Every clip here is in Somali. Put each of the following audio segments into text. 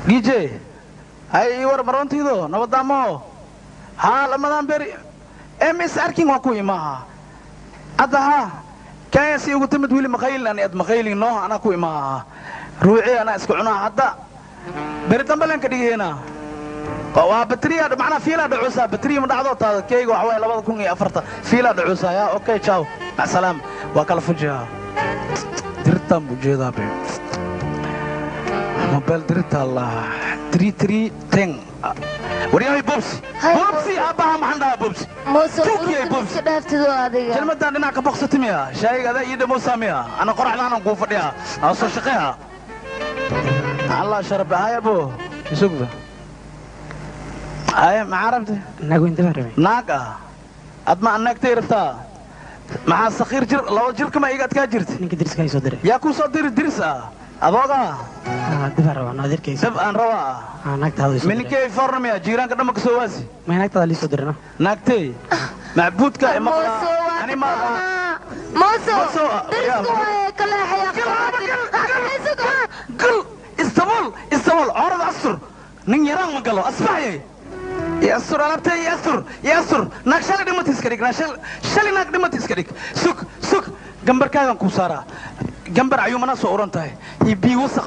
DJ hay war maroontiido nabadaamo haa lamadan beri ms arkin waa ku imaha hadda haa kenya si ugu timid wili maqaylin ani ad maqaylin noo anaa ku imaha ruuci anaa iska cunaa hadda beri dambe leen ka dhigeena waa batriya macnaa fiilaa dhacuusaa batriya ma dhacdo taada keyga waxa waaye 2004 fiilaa dhacuusaa yaa okay ciao mac salaam waa kala fujiyaa dirtaan buu jeedaa be mobile dirta allah 3310 waryahay bobsi bobsi aabbaha maxaan dhahaa bobsi Tukiya bobsi dhaaftido adiga kelmadan dhinac ka boqsati miya shayga adaa ii dhamowsaa miya ana qoraxdaanan kuu fadhiyaa aan soo shaqeeha allah sharab haya bo isugba haya maxaa rabtay naag weyn dabaan rabay naag ah ad ma naagtay rabtaa maxaa sakhiir jir laba jirka ma iga adkaa jirta ninka deriska soo diray yaa kuu soo diri diris ah adooga dib aan rabaa naadirkaysa dab aan rabaa naagtaada soo milinkay fornamiya jiiraanka dhamma ka soo waasi ma naagtaada lii soo dirino naagtay macbuudka maqla ani ma Moso deriska waaye kala xayaa gal istabol istabol orad astur nin yaraan ma galo asbaxyay يا أسر ألبتي يا أسر يا أسر ناك شالي دمتي إسكريك ناك شالي ناك دمتي إسكريك سك سك جنبر كاغان كوسارة جنبر عيومنا سو أورنتاي يبي وسخ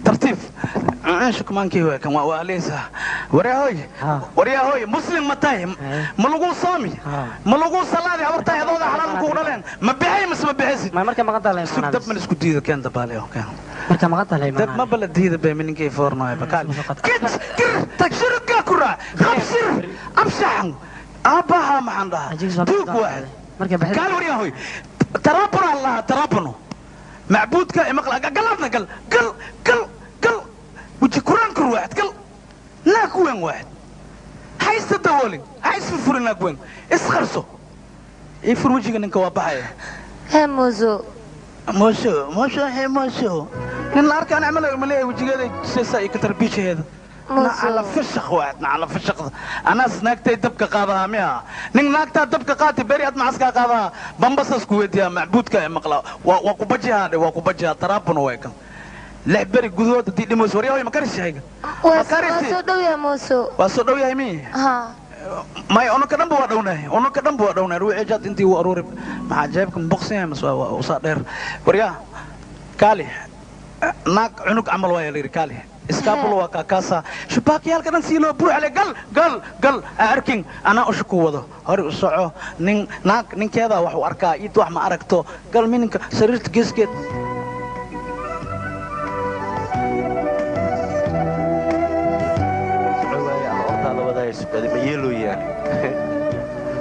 ترتيب عيشك مانكي هو كان وعليسا وريا هوي وريا هوي مسلم متاي ملوغو صامي ملوغو صلادي عبرتاي هذول حلال كو دلين ما بixay mas ma bixisi ma marka maqan tahay sug dab man isku diido keen dabaaleyo keen marka maqan tahay dab ma bala diido bay mininkay foornaay bakaal kit kir tagshirka kura qabsir abshaxan abaha maxan dhaha duug واحد marka bixi kaal وريا هوي ترابنا الله ترابنا معبودك مقلا قلبنا قل قل قل قل وجي كوران كر واحد قل ناك وين واحد حيس تدولين حيس فرفور ناك وين اسخرسو يفر وجهك نك وابحايا ها موزو موشو موشو هي موشو نين الارك انا عمل ملي وجهك سيسا يكتر بيش هذا على فشخ واحد على فشخ انا ناكتي دبك قادها ميا نين ناكتا دبك قاتي بريad macaska qaadaha bambasas ku weydiyaa macbuudka ee maqla waa ku bajihaa waa ku bajihaa taraabuna way kan lix beri gudahood hadii dhimoys waryahoy ma karisi hayga waa soo dhow yahay mooso waa soo dhow yahay mi haa may unaka dhanba waa dhownahay unaka dhanba waa dhownahay ruuxii jaad intii uu aruuri maxaa jeebka mboqsan yahay mas waa usaa dheer waryaa kaali naag cunug camal waa la yidhi kaali iskaabul waa kaakaasa shubaakiyaalka dhan sii loo buuxle gal gal gal arkin anaa usha ku wado hore u soco nin naag ninkeeda wax u arkaa iid wax ma aragto gal mininka sariirta geeskeed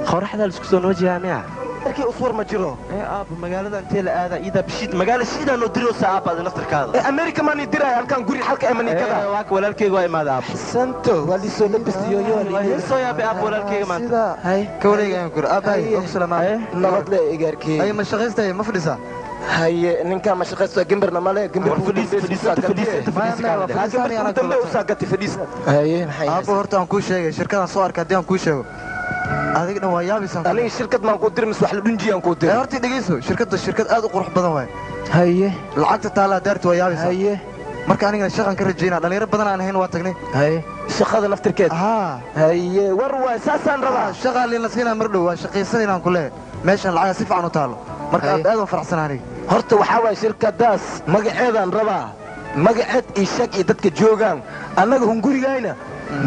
qoraxda la isku soo noojiyaa miya markii uswar ma jiro ee aab magaalada intee la aada ida bishid magaala shiida noo diroo saaba naftarkaada ee America ma ni diray halkan guri halka Amerikada ee waa walaalkeyga waa imaada aab santo wali soo labistiyo yo wali soo yaabay aab walaalkeyga maanta hay ka wareegayan kur aab hay ogsalama nabad le igaarkii ay ma shaqaystay ma fadhisa haye ninka ma shaqaysto gimbarna male gimbar fadhiis fadhiis fadhiis dambe u saagati fadhiis haye maxay aab horta aan ku sheegay shirkadan soo arkay hadii aan ku sheego adiga dhan waa yaabisan aniga shirkad maan ku dirin wax la dhunjiyaan ku dirin horta dhageyso shirkadda shirkad aad u qurux badan waay haye lacagta taala daartu waa yaabisan haye marka anigana shaqan ka rajaynaa dhalinyaro badan aan ahayn waa tagnay haye shaqada naftirkeed haa haye war waay saasaan rabaa shaqa liin la siinaa mar dhow waa shaqaysan inaan ku leeyahay meeshan lacag si fiican u taalo marka aad aad u faraxsan aniga horta waxaa waay shirkadaas magaceedaan rabaa magaceed iyo shag iyo dadka joogaan annaga hungurigayna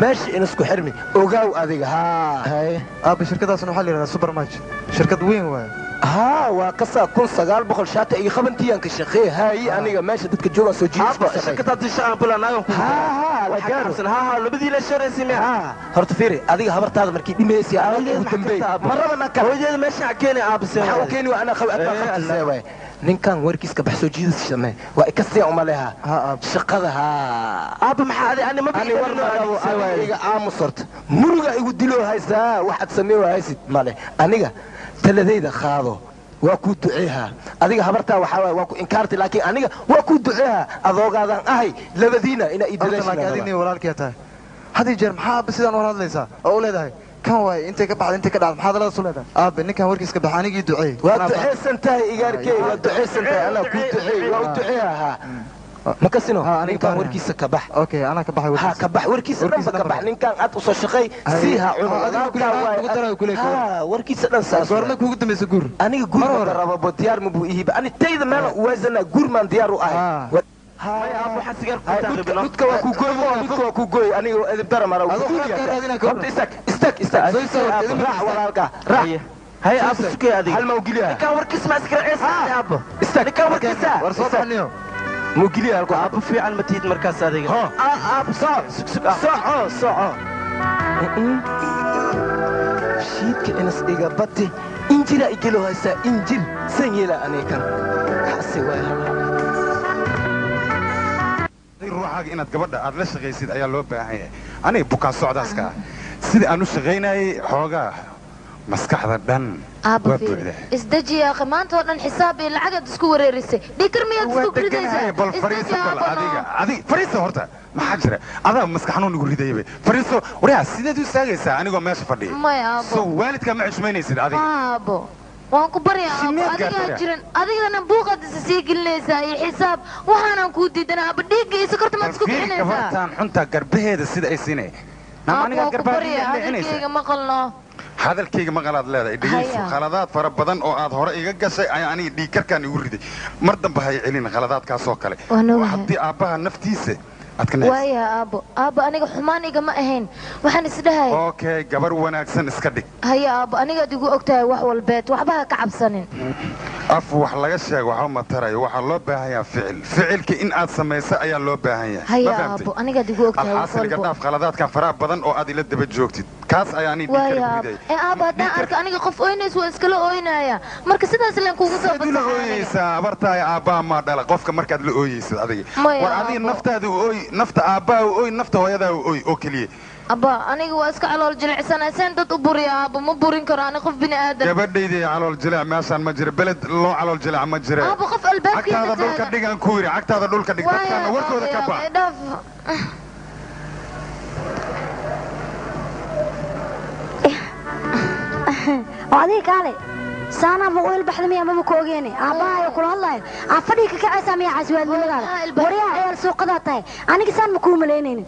meesha in isku xirmi ogaaw adiga haa haye aabba shirkadaasna waxaa la yidhahdaa supermatch shirkad weyn waaye haa waa kasaa 1900 shaati iyo qabantiyan ka shaqeey haye aniga meesha dadka joogaan soo jiidis aabba shirkadaad disha aan bulanaagan ku haa la gaaro haa labadii la sharaysi ma haa horta fiiri adiga habartaada markii dhimaysi adiga ugu dambeey maraba na ka hooyada meesha keenay aabba waxa keeni waa ana qab adba waay ninkan warkiiska bax soo jiidis samee waa ikasii uma leha shaqada haa aabba maxaa adi ani ma ani war ma iga aamus horta muruga igu dilo haysaa waxaad samee haysid male aniga taladayda qaado waa ku duceeha adiga habartaa waxa waa ku inkaarti laakiin aniga waa ku duceeha adoogaadan ahay labadiina ina ii dadaashay adiga walaalkay tahay hadii jeer maxaa aabba sidaan wala hadlaysaa oo u leedahay kan waay intay ka baxday intay ka dhacday maxaad la soo leedahay aabba ninkan warkiiska bax anigii duceey waa duceysan tahay igaarkey waa duceysan tahay anaa ku duceey waa u duceeha Ma kasino ninkan warkiisa ka bax. Okay, anaa ka baxay warkiisa. Ha ka bax warkiisa dhan ka bax ninkan aad u soo shaqay si ha cuno. Ha warkiisa dhan saas. Goorma kuugu dambaysa guur? Aniga guur ma rabo bo diyaar ma buu ihiba. Ani tayda meel u waasana guur maan diyaar u ahay. Hay aabo waxa sigaar ku taaqibno. Dhudka waa ku gooy, dhudka waa ku gooy. Aniga edib dara mara. Horta istaag, istaag, istaag. Raac walaalka, raac. Hay aabo sukay adiga. Hal ma u geliyaa? Ninkan warkiisa ma iska raacaysa aabo. Istaag. Ninkan warkiisa. War soo baxniyo. Mu geliyaa halku aabo fiican ma tiid markaas adiga. Aabo soo sug sug. Soco, soco. Shiidka inas iga bati. Injira igelo haysa injil. San yeela aniga kan. Xasi waay hala. Ruuxaaga inaad gabadha aad la shaqaysid ayaa loo baahan yahay. Aniga bukaan socdaaska sida aan u shaqaynayay xoogaa maskaxda dhan waa buuxda. Isdeji yaa akhi, maanta oo dhan xisaab iyo lacag aad isku wareerisay. Dhikar miyaad isku ridaysaa? Bal fariiso bal adiga. Adiga fariiso horta. Maxaa jira? Adaa maskax xanuun igu ridayba. Fariiso, waryaa sideed u istaagaysaa anigoo meesha fadhiya? Maya aabo. Soo waalidka ma xushmaynaysid adiga? Aabo. Waan ku baryaa aabo, adigaa jiran adigana buuqaad isa sii gelinaysaa iyo xisaab waxaanan kuu diidanaa aabo dhiigga iyo sokorta maad isku kicinaysaa. Gabartaan xunta garbaheeda sida ay siinay. Naam aniga garbaha hadalkayga maqalno. Hadalkayga maqalaad leedahay dhegeyso khaladaad fara badan oo aad hore iga gashay ayaa aniga dhiig karkaan igu riday. Mar dambe hay celin khaladaadkaas oo kale. Haddii aabbaha naftiisa aad ka nacayso. Waaya aabo, aabo aniga xumaan igama ahayn. Waxaan is dhahay. Okay, gabar wanaagsan iska dhig. Haya aabo, aniga aad igu ogtahay wax walbeed, waxba ha ka cabsanin. Af wax laga sheego waxa ma tarayo, waxa loo baahan yahay ficil. Ficilka in aad samayso ayaa loo baahan yahay. Haya aabo, aniga aad igu ogtahay wax walba. Alxaasiliga dhaaf khaladaadkan faraha badan oo aad ila daba joogtid. Kaas ayaa aniga dhiig kala riday. Ee aabo, haddaan arko aniga qof ooynaysa waa iskala ooynaya. Marka sidaas leen kuugu soo basaxay. La ooyaysaa abartaay aabbaha ma dhala qofka markaad la ooyaysid adiga. War adiga naftaada u ooy, nafta aabbaha u ooy, nafta hooyadaa u ooy oo kaliya. Abba aniga waa iska calool jilicsanaa, seen dad u buriya aabo, ma burin karo ani qof bini aadan. Gabadhayda calool jilic meeshaan ma jiro, beled loo calool jilic ma jiro. Aabo qof albaabkiisa taagan. Cagtaada dhulka dhigan ku yiri, cagtaada dhulka dhig, dadkaana warkooda ka bax. Oo adiga kaale saanaa ma u ilbaxda miya maba ku ogeene aabbahayo kula hadlaayo aad fadhiga ka kacaysaa miya caasiwaadnimadaada waryaha ciyaal suuqadaa tahay aniga saan ma kuu malaynaynin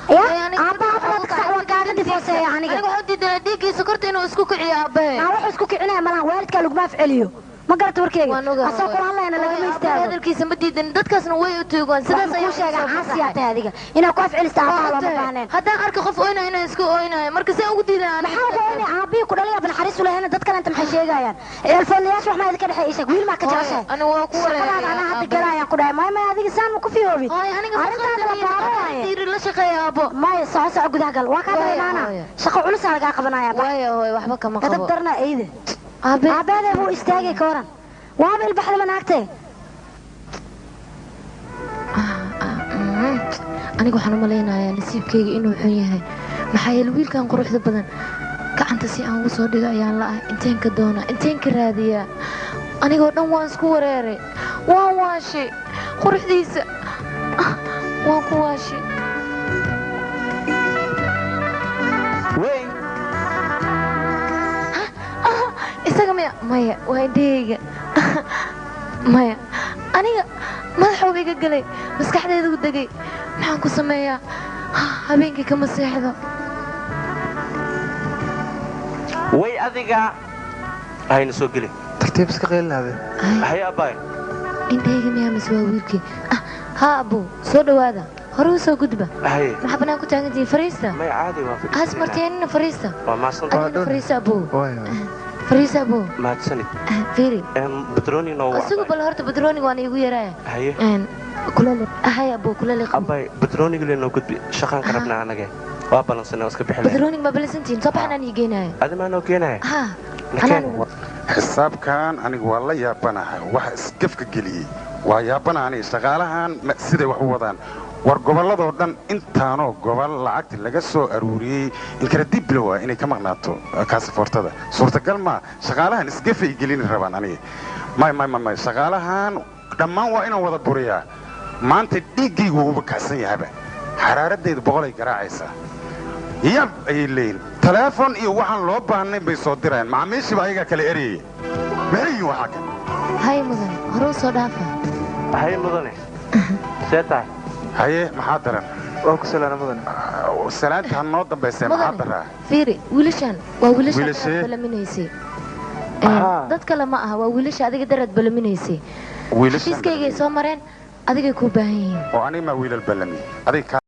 ya aabbaha afraadka sac waa kaaga difooseeya aniga aniga waxaan diidanaa dhiiggii sokorta inuu isku kiciyo aabbahe. Naa wuxuu isku kicinaya malahan waalidkaa laguma afceliyo ma garata warkeyga asoo kula hadlayana lagama istaago. Hadalkiisa ma diidan, dadkaasna way u tuugaan sidaas ayuu sheegaa. Caasiyaa tahay adiga inaad ku afcelista aabbaha looma baahneen. Haddaan arko qof ooynaya inaan isku ooynayo marka see ugu diidan aniga. Maxaa ugu ooynaya aabbihii ku dhalay naxariis u lahayna dad kalenta maxay sheegayaan eelfoolayaasha wax maa idinka dhexeeya ii sheeg wiil maa ka jeceshahay. Aniga waa ku wareeraya shaqadaada anaa hadda galaayaan ku dhahay maya maya adiga saan ma ku fiyoobin arrintaada la baaro waaye la shaqeeya aabo. Maya soco soco gudaha gal waa kaa daba imaanaa shaqo culusaa lagaa qabanaya. Waaya hooy waxba kama qabo. Dadab darna eyda aabaadee buu istaagay ka waran waaba ilbaxdama naagtee. Aniga waxaan u malaynayaa nasiibkayga inuu xun yahay maxaa yeelay wiilkan quruxda badan gacanta si aan ugu soo dhigo ayaan la'ahay. Inteen ka doonaa, inteen ka raadiyaa, anigoo dhan waan isku wareeray, waan waashay quruxdiisa, waan ku waashay. Isaga maya maya waa indhahayga maya aniga madaxuu iga galay maskaxdeeda u degay. Maxaan ku sameeyaa habeenkii kama seexdo. Way adiga hayna soo geli tartiib iska qeylinaade. Hay aabbaay indhahayga miyaa mise waa wiilkii? Haa abow soo dhawaada hore u soo gudba. Maxaa banaan ku taagantihiin? Fariista maya caadi waa has marteenina fariista. Waa mahadsantahay. Adigna fariista abow. Fariista abow. Mahadsanid. Fiiri batrooni noo isugu bal horta batrooniga waana iigu yaraaya. Haye kulele hay abow kulele qabo. Abbay batrooniga le noo gudbi shaqaan ka rabnaa anaga waa balansanay waa iska bixi lahayn. Batrooniga ma balansantihiin? Soo baxan aan ii geenaayo. Adi maa noo keenaya? Haa xisaabkan aniga waa la yaabanahay waxa isgafka geliyey waa yaabanaha aniga shaqaalahan siday wax u wadaan. War gobolladoo dhan intaanoo gobol lacagta laga soo aruuriyey inkara dib waa inay ka maqnaato kaasafoortada suurtagal maa shaqaalahan isgafay gelini rabaan aniga may may may may shaqaalahan dhammaan waa inaan wada buriyaa maanta dhiiggaygu wuuba kacsan yahaba xaraaradayda boqolay garaacaysaa yab ayay leeyihin taleefon iyo waxaan loo baahnay bay soo dirayaan macaamiishiiba ayagaa kala erayaya maxay yihiin waxaa kan. Hay mudan hore u soo dhaafa. Hay mudane See tahay? Haye, maxaa daran? Waa ku salaana mudane. Salaanta ha noo dambaysee, maxaa daraa? Fiiri, wiilashan waa wiilasha Wiilashee? daraad balaminaysay. Dad kale ma aha, waa wiilasha adiga daraad balaminaysay. Wiilashan Xafiiskaygay soo mareen, adigay kuu baahan yihiin. Oo aniga maa wiilal ballami adiga?